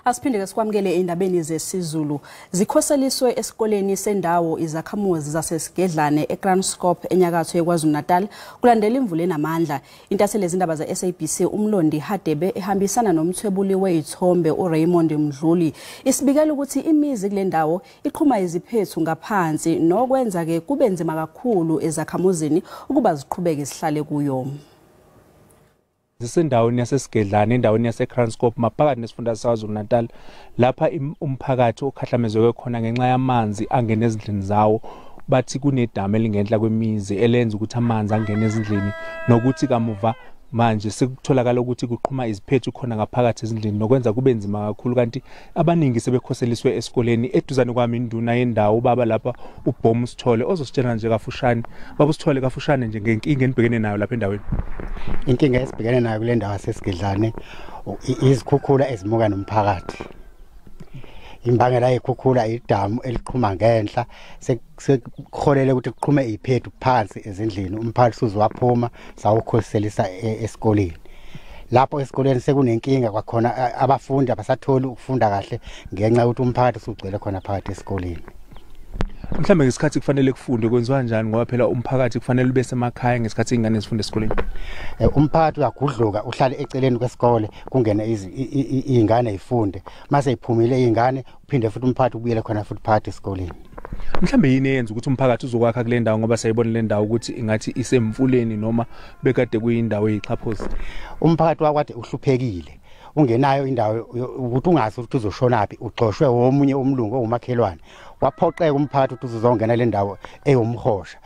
Asiphinde ke sikwamukele endabeni zesiZulu. Zikhoseliswe esikoleni sendawo izakhamuzi zaseSigedlane eKranskop enyakatho yeKwaZulu-Natal kulandela imvula enamandla. Intatheli yezindaba ze-SABC uMlondi Hadebe ehambisana nomthwebuli wezithombe uRaymond Mdluli isibikela ukuthi imizi kule ndawo iqhuma iziphethu ngaphansi nokwenza ke kube nzima kakhulu ezakhamuzini ukuba ziqhubeke zihlale kuyo. Zisendaweni yaseSigedlane endaweni yaseKranskop maphakathi nesifunda saKwaZulu-Natal lapha umphakathi okhahlamezeke khona ngenxa yamanzi angena ezindlini zawo. Bathi kunedamu elingenhla kwemizi elenza ukuthi amanzi angene ezindlini nokuthi kamuva manje sekutholakala ukuthi kuqhuma iziphethu khona ngaphakathi ezindlini nokwenza kube nzima kakhulu. Kanti abaningi sebekhoseliswe esikoleni. Eduzane kwami induna yendawo baba lapha uBhom Sithole ozositshela nje kafushane. Baba Sithole, kafushane nje ngenkinga enibhekene nayo lapha endaweni. Inkinga esibhekene nayo kule ndawo yaseSigedlane izikhukhula ezimuka nomphakathi. Imbangela yekhukhula idamu eliqhuma ngenhla sekuholele ukuthi kuqhume iphethu phansi ezindlini. Umphakathi usuwaphuma sawukhoselisa esikoleni. Lapho esikoleni sekunenkinga kwakhona, abafundi abasatholi ukufunda kahle ngenxa yokuthi umphakathi usugcwele khona phakathi esikoleni. Mhlawumbe ngesikhathi kufanele kufundwe kwenziwa kanjani, ngoba phela umphakathi kufanele ube semakhaya ngesikhathi ingane zifunda esikoleni? Umphakathi uyagudluka uhlale eceleni kwesikole kungene izingane ifunde, mase iphumile izingane uphinde futhi umphakathi ubuyele khona futhi phakathi esikoleni. Mhlawumbe yini eyenza ukuthi umphakathi uzokwakha kule ndawo, ngoba sayibona le ndawo ukuthi ingathi isemfuleni noma bekade kuyindawo eyixhaphozi? Umphakathi wakwade uhluphekile, ungenayo indawo ukuthi ungazi ukuthi uzoshonaphi, uxoshwe womunye umlungu owumakhelwane. Waphoqeka umphakathi ukuthi uzongena le ndawo eyomhosha.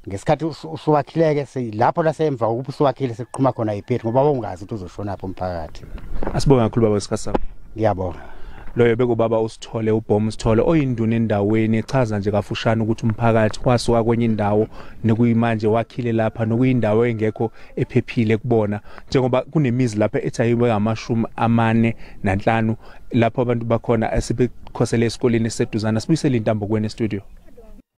Ngesikhathi usuwakhileke lapho lasemva ukuba usuwakhile sekuqhuma khona iphethu ngoba wawungazi ukuthi uzoshonaphi umphakathi. Asibonge kakhulu baba isikhathi sakho. Ngiyabonga. Loyo bekubaba uSithole uBhom Sithole oyinduna endaweni, echaza nje kafushane ukuthi umphakathi wasuka kwenye indawo nekuyimanje wakhile lapha nokuyindawo engekho ephephile kubona, njengoba kunemizi lapha ethi ayibe 45 lapho abantu bakhona asebekhosele esikoleni eseduzana. Sibuyisele intambo kweni studio.